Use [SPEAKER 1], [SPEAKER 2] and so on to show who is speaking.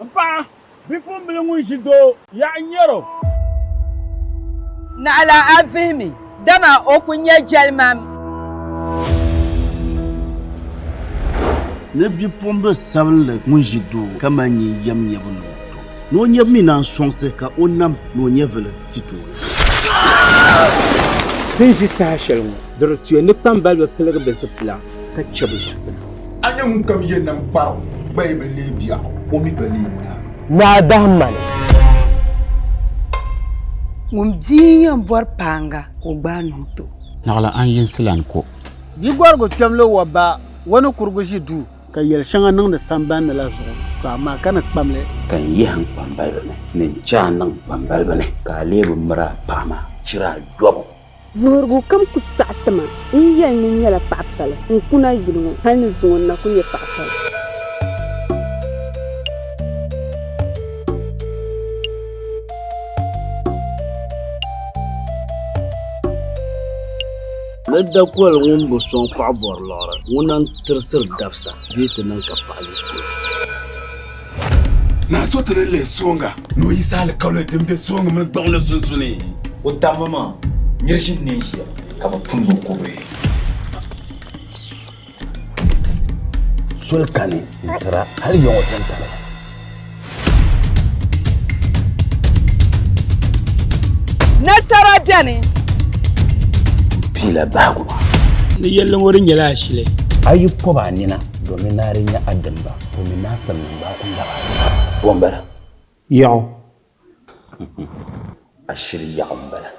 [SPEAKER 1] M paɣa, bipuɣimbila ŋun ʒi doo, yaɣi n-nyar o.
[SPEAKER 2] Naɣila a vihimi, dama o ku nya jɛlima.
[SPEAKER 3] Ni bipuɣimbil sabinli ŋun ʒi doo ka mali nyin yɛm nyabu ni o to, ni o nyabu mi naan sɔŋsi ka o nam ni o nyɛvili ti tooni.
[SPEAKER 4] Bɛ ni ʒi saha shɛli ŋɔ, di di tuya ni kpambaliba piligi bɛ zipila ka chɛ bɛ zipila.
[SPEAKER 5] A nya ŋunkam ye nam kparigu gba yi bi leei biɛɣu, o mi gba leei naa.
[SPEAKER 4] Naa dahim ma ni.
[SPEAKER 6] Ŋun bia n-yɛn bɔri paaŋa ka o gbaai niŋ ti o.
[SPEAKER 7] Naɣila a ni yinsi lan ko.
[SPEAKER 8] Bigɔrigu kpɛmli wa ba o ni kurigu ʒi duu ka yɛl shɛŋa niŋdi samban ni la zuɣu, tɔ amaa ka ni kpam li.
[SPEAKER 9] Ka n yihi n kpambaliba ni ni n chɛ a niŋ n kpambaliba ni, ka a leei bi mir a paɣ maa chira ayɔbu.
[SPEAKER 10] Vuhirigu kam ku saɣi ti ma. N yi yɛli ni n nyɛla paɣ pali, n kuna yili ŋɔ, hal ni zuŋɔ n na kul nyɛ paɣ pali.
[SPEAKER 3] Ni dakoli ŋun bi sɔŋ paɣa bɔri liɣiri, ŋuna n-tirisiri dabisa di yi ti niŋ ka paɣa yi kuli.
[SPEAKER 5] Naa so ti ni lihi sooŋga ni o yiɣisi alikauli din be sooŋga mini gbuɣinli sunsuuni.
[SPEAKER 11] O tammi maa, nir ʒini ni n-ʒiya ka bɛ pun lo kɔbihi.
[SPEAKER 9] Soli kani n-tira hali ya ŋɔ tintariga.
[SPEAKER 2] Nasara beni.
[SPEAKER 9] M piila bahigu maa.
[SPEAKER 4] Ni yɛlli ŋɔ di nyɛla ashili.
[SPEAKER 9] A yi pɔb a nina domin a di nya a dimba, domin a simnim gba ku lab a. Bɔ m-bala?
[SPEAKER 8] Yaɣu.
[SPEAKER 9] Ashili yaɣu m-bala.